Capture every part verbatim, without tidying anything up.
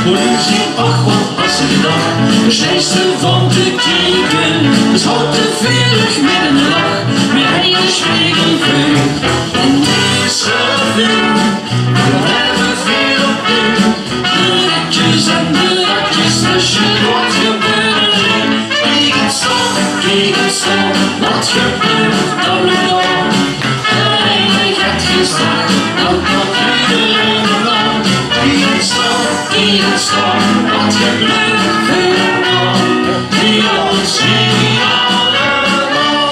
Politie, ach wat as 'ne dag, de sjlechste van te kieke. Dus haod te veurlich mit 'ne lach, mer hie is regel veur. En die is er veur. Veer höbbe veer op de Rutjes en de ratjes, dus je wat gebeurt. Kiek ens dan, kiek ens dan, wat gebeurt dan nog? Eindig het gezag, dan komt iedereen eraan. Kiek ens dan, kiek ens dan, wat gebeurt er dan? Bij ons hier allemaal.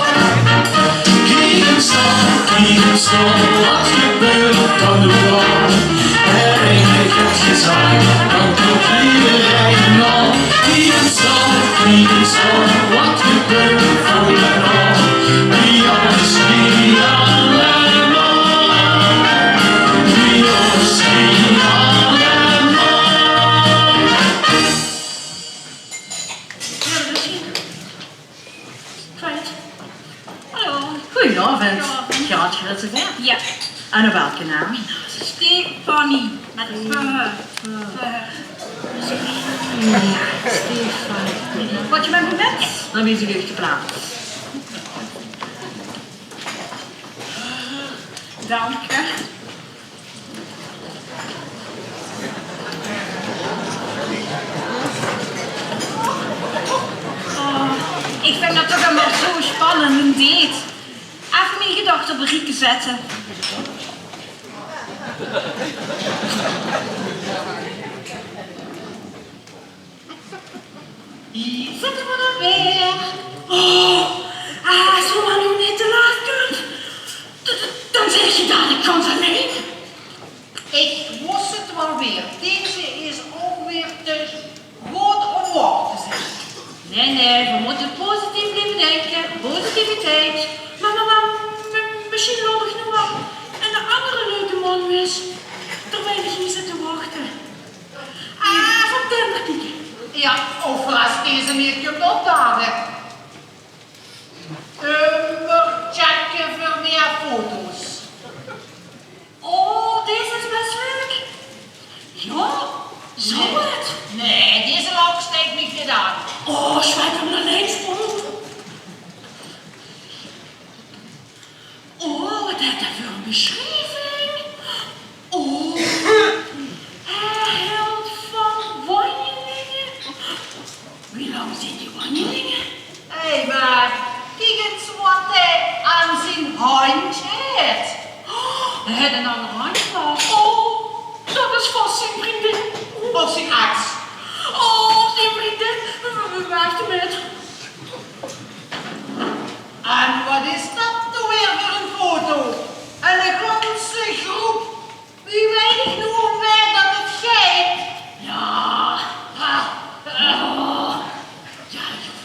Kiek ens dan, kiek ens dan, wat gebeurt dan nog? Eindig het gezag, dan komt iedereen eraan. Kiek ens dan, kiek ens dan, wat gebeurt er dan nog? Bij ons hier allemaal. Bij ons hier allemaal. Kwijt. Hallo. Goeienaovend. Goeienaovend. Geer had gereserveerd? Ja. En op welke naam? Stefanie. Met een F. F. Stefanie. Wat je met me bent? Dan wies ik u de plaats. Dank je. Oh, ich vinj det toch ummer zo spannend, ein date. Effe mien gedachte op ein rietje zètte. Hie zitte v'r dan weer. Oh, es v'r mer noe neet te laat kump. D-, d-, dan zit ich dalik gans allein. Ich wis 't waal weer. Deze is ouch weer te good óm waor te zeen. Nae, nae, v'r mótte positief blieve dinke. Positiviteit. Mer, mer, mer, m-, mesjien lóp ich noe waal eine angere leuke man mis, terwiel ich hie zit te wachte. Ah, van Tinder kieke. Jao, of es deze neet kump opdage. Ummer checke veur mieë foto's. Oh, deze is bès leuk. Jao, zo get. Nae, deze lach steit mich neet aan. Oh, swiep 'm nao links óm. Oh, wat haet 'r veur ein besjrieving? Oh, hae hilt van wanjelinge. Wie lang zeen die wanjelinge? Hé, mer kiek ens wat hae aan zien handj haet. Hae haet ein anger handj vas. Oh, dat is vas zien vriendin. Of zien ex. Oh, zien vriendin. W-, w-, wacht mit. En wat is dat noe weer veur ein foto? Eine ganse groep. Wie weit ich noe wae dat 't geit? Jao. Ah, ah. Jao, jao.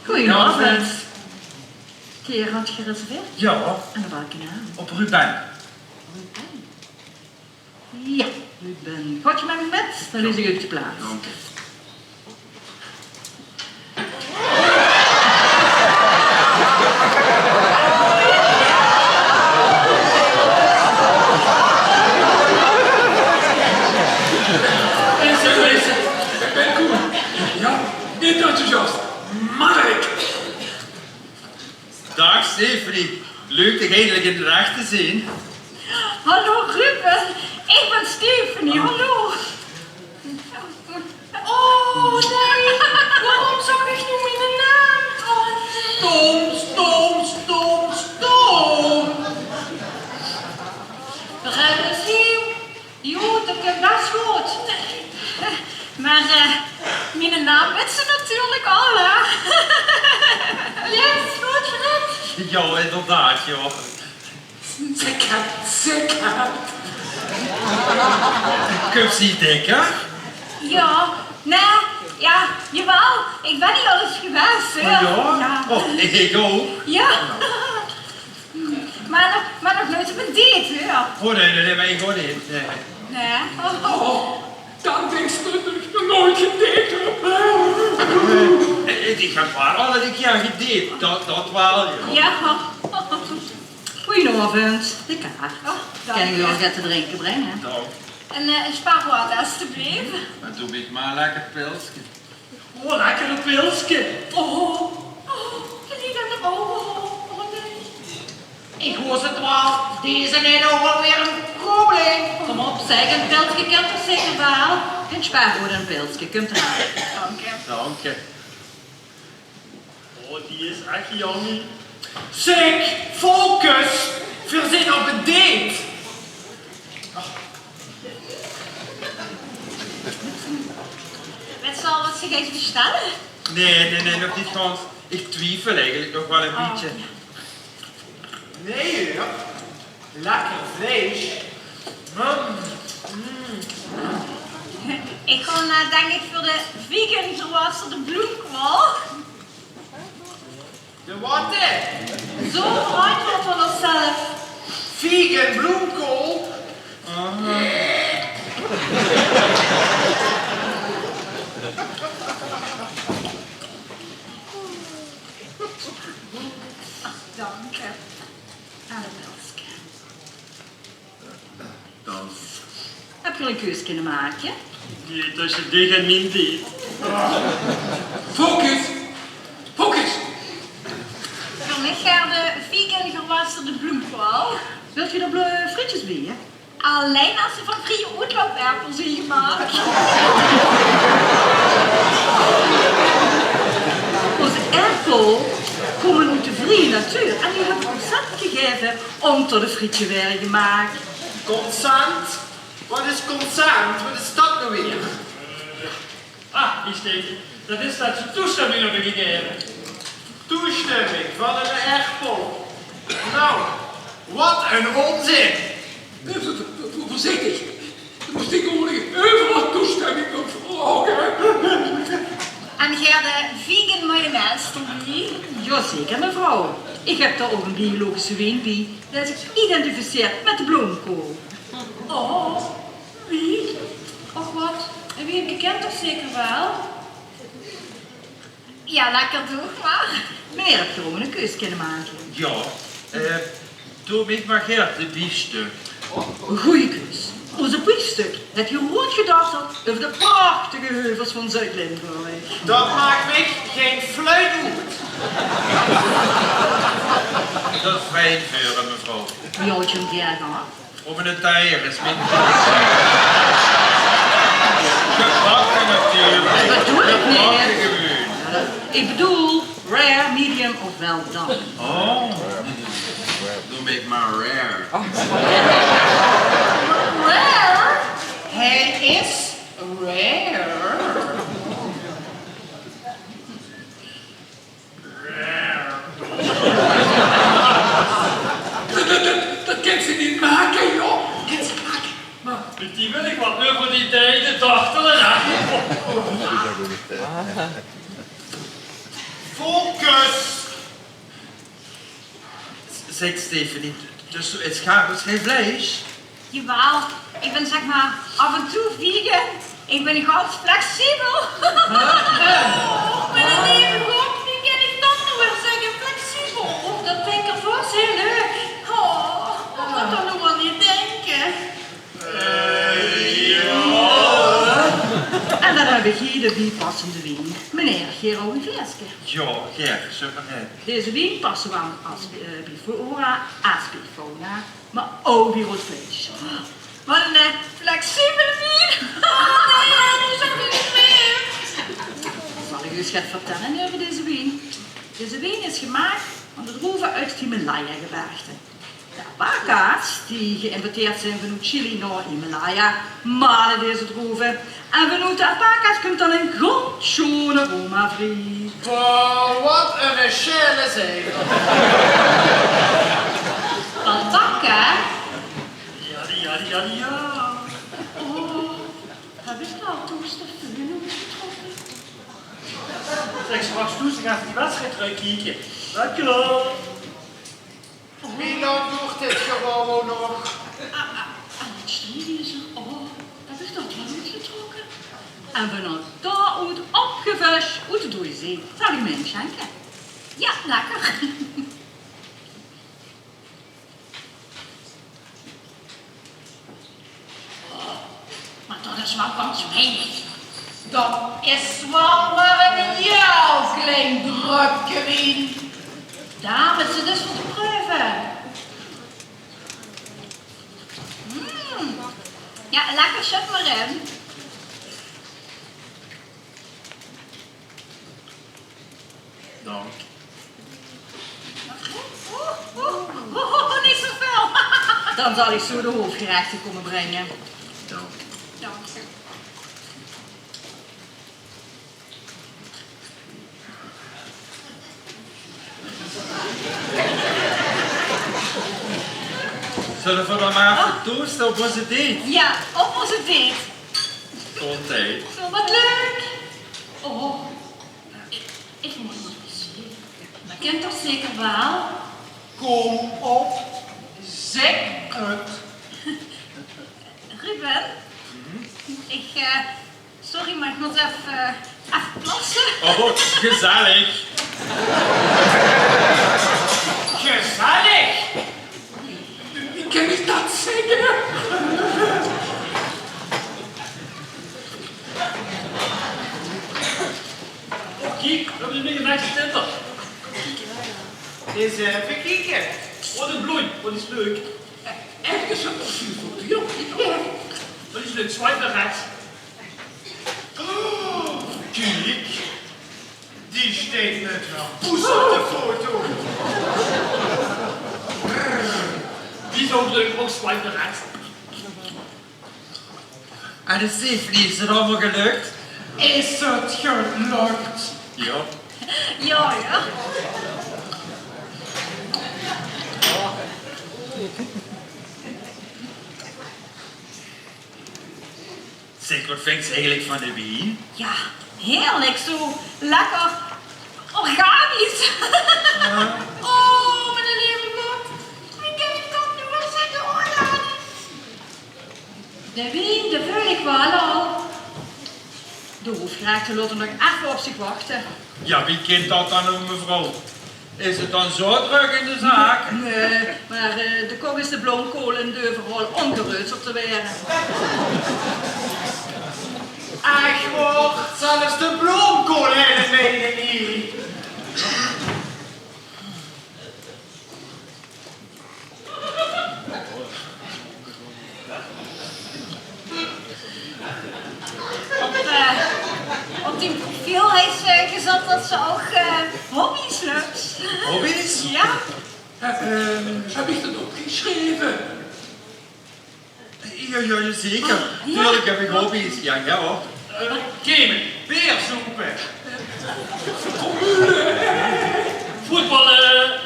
Goeienaovend. Geer had gereserveerd? Jao. En op welke naam? Op Ruben. Ruben. Jao, Ruben. Gaot geer mit mich mit? Dan wies ich uch de plaats. Dank uch. Is 't, is 't. Ich bön cool. Jao, neet enthousiast. Mark. Daag Stefanie, leuk dich eindelik in 't ech te zeen. Hallo Ruben, ich bön Stefanie, hallo. Oh nae, waorom zag ich noe miene naam? Oh nae. Stom, stom, stom, stom. Veer höbbe 't hie. Jao, dat kump bès good. Mer, eh, miene naam wits se natuurlik al, hè? Yes, good gedaon. Jao, inderdaad, jao. Zeker, zeker. Kump ze hie dèkker? Jao, nae, Jao, jawaal, ich bön hie al ins gewaes, hè. Oh jao? Jao. Oh, ich ouch. Jao. Mer nog, mer nog noeats op ein date, hè. Oh nae, nae, nae, mer ich ouch neet. Nae. Nae? Oh. Oh, dan dinks se det ich nog noeats gedate höb. Eh, ich höb waal al ein kier gedate, det, det waal, jao. Jao. Goojenaovend, de kaart. Oh, dank uch. Kin ich uch get te drinke bringe? Dank. Ein, eh, ein spaarwater, estebleef. En doe mich mer lekker pilske. Oh, lekker pilske. Oh, oh, geliek aan de ouge. Oh, nae. Ich wis 't waal, deze haet ouch alweer ein probleem. Kóm op, zèk, ein pilske kint toch zeker waal? Ein spaarwater, ein pilske, kump d'raan. Dank uch. Dank uch. Oh, die is ech yummy. Zèk, focus! Veer zeen op ein date. Wèts se al waat se geis bestelle? Nae, nae, nae, nog neet gans. Ich twiefel eigelik nog waal ein bietje. Nae, huur. Lekker vleis. Mm. Mm. Ich gaon, eh, dink ich, veur de vegan geroosterde bloemkool. De waat, hè? Zo verantwoord veur ós zelf. Vegan bloemkool? Aha. Dank uch. Aan de pilske. Dan. Höb geer ein keus kinne make? Nae, tösse dich en mien date. Focus! Focus! Veur mich gaer de vegan geroosterde bloemkool. Wilt geer d'r bl-, frietjes bie, hè? Allein es ze van vrieje oetloup-erpel zeen gemaak. Ózze erpel kómme oet de vrieje natuur en die höbbe consent gegaeve óm tot de frietje waere gemaak. Consent? Waat is consent? Waat is det noe weer? Ah, hie steit 't. Det is det ze toestömming höbbe gegaeve. Toestömming van ein erpel? Nou, waat ein ónzin! Veurzichtig, doe mós taengewoordig euveral toestömming veur vraoge. En geer de vegan mayonaise d'rbie? Jaozeker, mevrouw. Ich höb dao ouch ein biologische wien bie, dae zich identificeert mit de bloemkool. Oh, wien? Och waat, ein wienke kint toch zeker waal? Jao, lekker toch, mer. Meneer, höb geer ouch ein keus kinne make? Jao, eh, doot mich mer gaer de biefstuk. Gooj keus. Ózze biefstuk haet hie róndgedarteld euver de prachtige heuvels van Zuid-Limburg. Det maak mich gein fluit oet. Det is fijn veur uch, mevrouw. Wie haet geer 'm gaer gehad? Op ein teier is mit gebakke natuurlik. Det bedoel ich neet. Gebakke gewoon. Ich bedoel rare, medium of well done. Oh. Doot mich mer rare. Rare? Hae is rare. Det, det, det, det kins se neet make, jóng. Kins se neet make. Mer mit die wil ich waal euver die tieje dartele, hè. Focus! Zèk, Stephanie, dus doe eets gaar gein vleis? Jawaal, ich bön, zèk mer, aaf en toe vegan. Ich bön gans flexibel. Oh, mien leve god, wie kin ich det noe weer zègke? Flexibel. Och, det vinj ich vast hiel leuk. Oh, ich mót dao noe mer neet aan dinke. Eh, jao. En dan höb ich hie de biepassende wien. Meneer, geer ouch ein glaeske? Jao, gaer, zèk mer. Deze wien passe waal es, eh, bie flora, es bie fauna. Mer ouch bie roead vleis. Waat ein, eh, flexibele wien. Oh nae, die is ouch neet mieë. Zal ich uch ins get vertèlle euver deze wien? Deze wien is gemaak van de droeve oet 't Himalaya-gebergte. De alpaca's, die geïmporteerd zeen vanoet Chili nao Himalaya, male deze droeve. En vanoet de alpaca's kump dan ein gans sjoon aroma vrie. Boah, waat ein sjaele zeiver. Alpaca? Jao, jao, jao, jao. Oh, höb ich dao al toes de veun oetgetròkke? Ich verwach, doe zich effe die wedstrijd trökkieke. Lekker. Wie lang doert dit gewoon nog? Ah, ah, ah, wat stond die zo? Oh, dat is toch lang getrokke. En vanaaf dao oet opgeves oet de doeje zee. Zal ich mich inschenke? Ja, lekker. Oh, maar dat is wel gans weinig. Dat is wel maar ein hiel klein dröpke wien. Dao höbs se dus veur te preuve. Mm. Ja, lekker, sjut maar in. Dank. Oeh, oeh, oeh, oeh, neet zoväöl. Dan zal ich zo de hoofgerechte kómme bringe. Dank. Dank. Zölle v'r dan maar effe tooste op ózze date? Ja, op ózze date. Gezóndheid. Wat leuk. Oh. Ich, ich mót nog ins zeen. Dat kènt toch zeker waal? Kóm op, zèk 't. Ruben, ich, eh, sorry, maar ich mót effe, eh, effe plasse. Oh, gezellig. Gezellig? Wie kan ich dat zègke? Oh, kiek, v'r höbbe 'ne nuuje Manchester Tinter. Ins effe kieke. Oh, de bloei. Oh, die is leuk. Ergens ein profielfoto, jao. Dat is leuk, swipe naar rechts. Oh, kiek. Die steit mit häör poes op de foto. Die is ouch leuk, ouch swipe rechts. En de zeefvlieg, is 't allemaol gelök? Is 't gelök? Jao. Jao, jao. Zeg, wat vingt ze eigelik van de wien? Ja, heerlijk, zo lekker organisch. Ja. Oh, mien leve God. Wie kan ich dat noe weer zègke, organisch? De wien, dae veul ich waal al. De hoofgerechte laote nog effe op zich wachte. Ja, wie kint dat dan noe, mevrouw? Is 't dan zo drök in de zaak? Nae, maar, eh, de kok is de bloomkool en deuver al óngereuderd te waere. Ech waor, zelfs de bloomkool haet ein meining hie. Op, eh, op dien profiel is, eh, gezat dat se ouch, eh, hobby's höbs. Hobby's? Ja. Eh, ehm, höb ich dat opgesjreve? Ja, ja, ja, zeker. Ah, ja. Tuurlijk heb ik hobby's. Ja, ja, hoor. Eh, gamen, beer zoepe. Voetballe.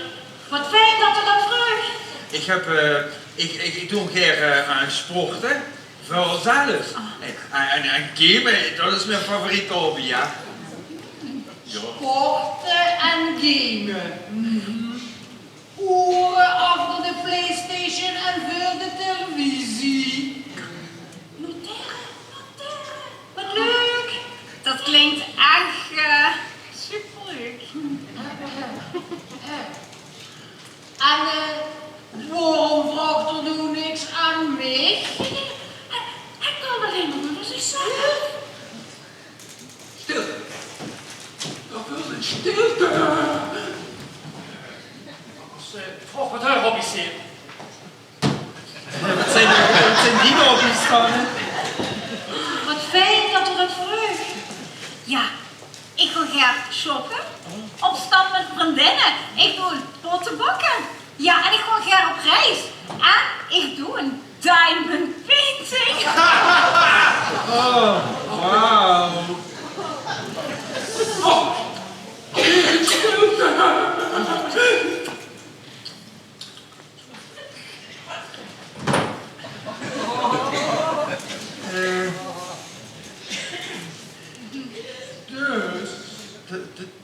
Wat fijn dat se dat vreugs. Ik heb, eh, ik, ik, ik doe gaer, eh, aan sporte. Veural zelfs. Ah. En, en, en gamen, dat is mijn favoriete hobby, ja. Ja. Sporte en gamen. Mhm. Oere achter de PlayStation en veur de televisie. Notere, notere. Wat leuk. Dat klinkt echt, eh, superleuk. En, eh, waorom vraogt 'r noe niks aan mich? Hae, hae kan allein maar euver zichzelf. Stilte. Dat wil ein stilte. As, eh, vraog wat häör hobby's zeen. Wat zeen, wat zeen dien hobby's dan, hè? Wat fijn dat 'r dat vreugt. Ja, ich gaon gaer shoppe. Op stap mit vriendinne. Ich doon potte bakke. Ja, en ich gaon gaer op reis. En ich doon ein diamond painting. Oh, wauw. Oh. Eh, dus, de, de,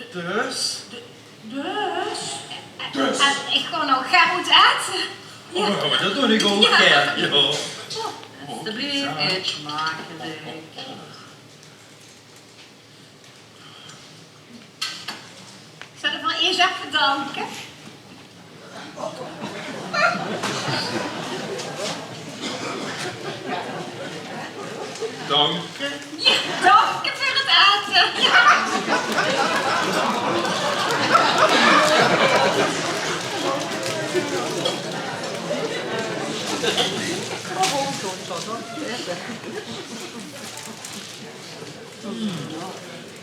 Oh, dat doon ich ouch gaer, jao. Alsjeblieft, eet smakelijk. Ich zal uch veur ieërs effe bedanke. Danke. Jao, danke veur 't aete. Jao.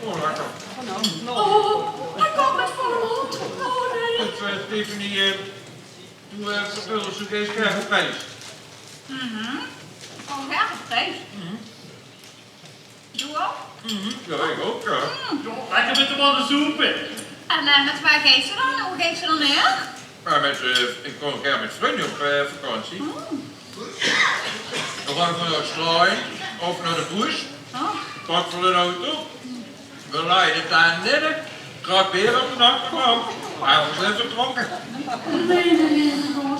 Oh, lekker. Oh, hae kump mit volle mónd. Oh, nae. Zeg, eh, Stefanie, eh, doe, eh, vertèl ós, doe geis gaer op reis. Mhm. Ich gaon gaer op reis. Mhm. Doe ouch? Mhm. Jao, ich ouch, jao. Mm. Jao, lekker mit de manne zoepe. En, eh, mit wae geis se dan? Wo geis se dan haer? Mer mit, eh, ich gaon gaer mit vrunj op, eh, vakantie. Mm. Dan gaon v'r nao 't strand of nao de bósj. Oh. Pakke v'r 'nen auto. V'r laje de tent in. Krak beer op de achterbank. En v'r zeen vertrokke. Nae, nae, nae, nae.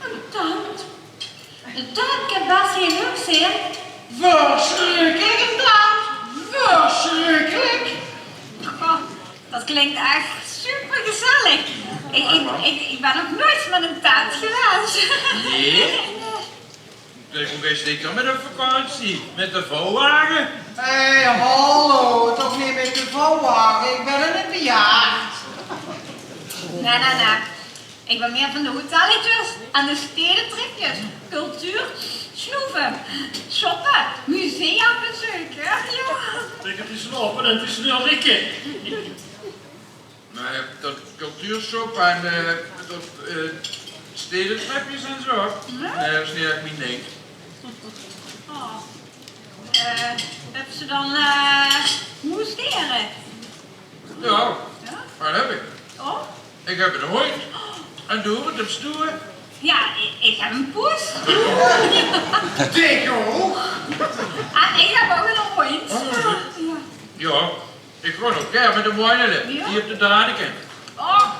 'n Tent. 'n Tent kin bès hiel leuk zeen. Versjrikkelik, 'n tent. Versjrikkelik. Oh, dat klink ech supergezellig. Ich, ich, ich, ich bön nog noeits mit 'n tent gewaes. Nae? Nae. Wo geis se zeker mit op vakantie? Mit de vouwwage? Hé, hallo, toch neet mit de vouwwage. Ich bön nog neet bejaard. Nae, nae, nae. Ich bön mieër van de hotelletjes en de stedetripjes. Cultuur, snoeve, shoppe, musea bezeuke. Jao. Lekker te slaope en te snurke. Nae, dat cultuurshoppe en, eh, dat, eh, stedetripjes en zoe. Nae, dat is neet ech mien dink. Oh. Eh, höbs se dan, eh, hoesdere? Jao, dat höb ich. Oh? Ich höb 'nen hóndj. En doe, waat höbs doe? Jao, ich, ich höb 'n poes. Dich ouch? En ich höb ouch 'nen hóndj. Jao. Ich gaon ouch gaer mit häöm wanjele, hie op de Daniken. Oh,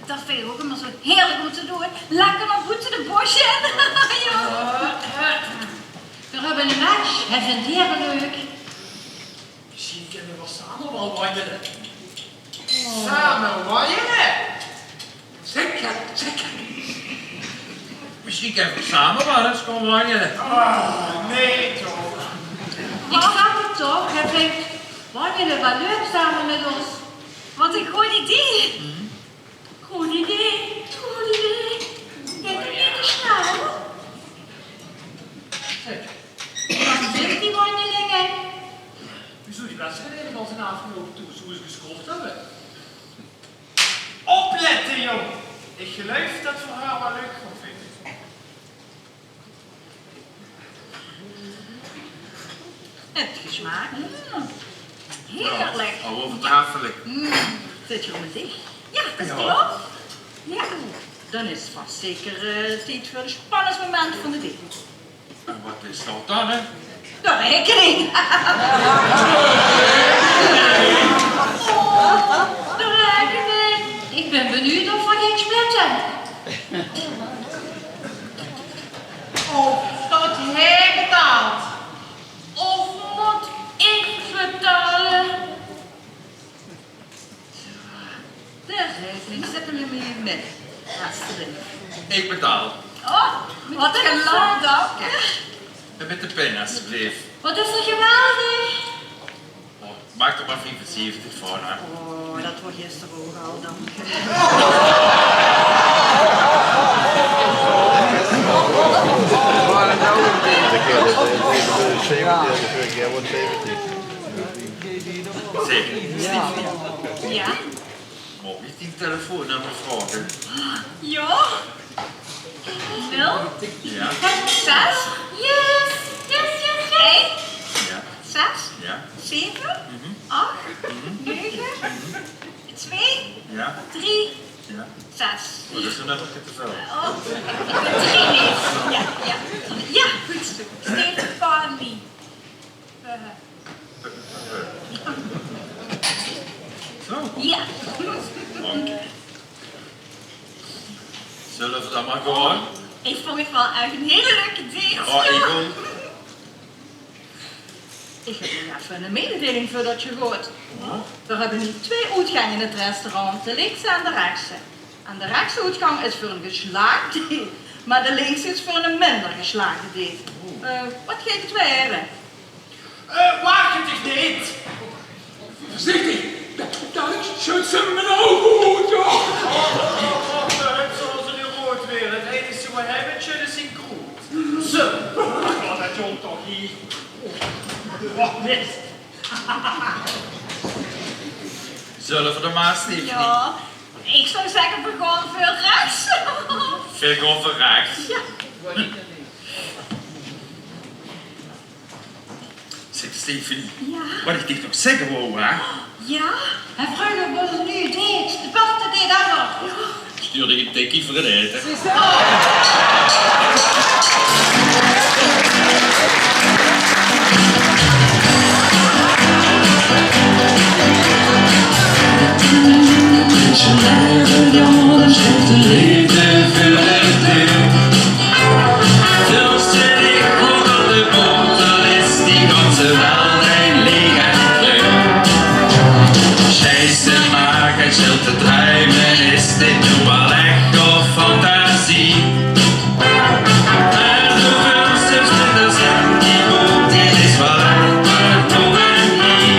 dat vinj ich ouch ummer zoe heerlik óm te doon. Lekker nao boete de bósj in. Jao. Veer höbbe 'ne match, hae vindj diere leuk. Mesjien kinne veer same waal wanjele. Same wanjele? Zeker, zeker. Mesjien kinne veer same waal ins gaon wanjele. Ah, nae toch. Ich snap 't toch, hae vindj wanjele waal leuk same mit ós. Waat ein good idee. Good idee, good idee. Dink 'n bietje snel. Zeg, wie zeen die wanjelinge? Wie zów die wedstrijd eigelik al zeen aafgeloupe toen v'r zoe ins gescoord höbbe? Oplètte, jóng! Ich geluif dat v'r häör waal leuk gaon vinje. 't Gesmaak. Mm. Heerlik. Jao, al euverdragelik. Mm. Zit geer romantisch? Jao, dat klop. Jao. Dan is 't vas zeker, eh, tied veur 't spannendste moment van de daag. En wat is dat dan, hè? De raekening. Oh, de raekening. Ich bön benuujd of v'r gaon splitte. Of dat hae betaalt. Of mót ich betale? De raekening, zèt 'm mer hie mit. Alsjeblieft. Ich betaal. Oh, wat ein gelach dan. En mit de pin, alsjeblieft. Wat is dat geweldig. Oh, maak d'r mer viefenzeventig van, hè. Oh, dat waor gister ouch al, dank uch. Zeventien, zeventien. Zeg, Stefanie. Jao? Maag ich dien telefoonnummer vraoge? Jao. Nul. Jao. Zes. Yes. Yes, yes, yes. Ein. Jao. Zes. Jao. Zeve. Mhm. Ach. Mhm. Nege. Mhm. Twee. Jao. Drie. Jao. Zes. Oh, dat is ein nummerke te väöl. Oh, drie neet. Jao, jao. Jao, good zoe. Stefanie. Zo. Jao. Oké. Zölle v'r dan mer gaon? Ich vónj 't waal ech ein hiel leuke date. Oh, ich ouch. Ich höb nog effe ein mededeling veur det geer gaot. Veer höbbe noe twee oetgank in 't restaurant, de linkse en de rechtse. En de rechtse oetgank is veur ein geslaagde date, mer de linkse is veur ein minder geslaagde date. Eh, waat geit 't waere? Eh, waag 't dich neet. Veurzichtig, dao, dao sjuuts se mich mien ouge oet, jao. Och, och, och, eh, 't zal ze noe roead waere. 't Einige waat hae haet, det is zien kroet. Zo. Oh, det jónk toch hie. Oh, mis. Zölle veer dan mer, Stefanie? Jao, ich zou zègke, veer gaon veur rechts. Veer gaon veur rechts. Jao. Zèk, Stefanie, jao? Waat ich dich nog zègke wou, hè? Jao? Hè, vreuger waas 't noe date, de bèste date ever. Jao. Stuur dich ein tikkie veur 't aete. Leefde veur de deur. Völs se dich good op de botel is, die ganse welt in leech en kleur. Steis te maag, 't sjilt te druime, is dit noe waal ech of fantasie? Mer doe völs dich, dit is ech die boek, dit is waal ech, mer doe en die.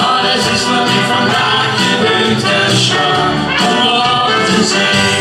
Alles is waat ich vandaag gebeurd höb, sjoon óm waor te zeen.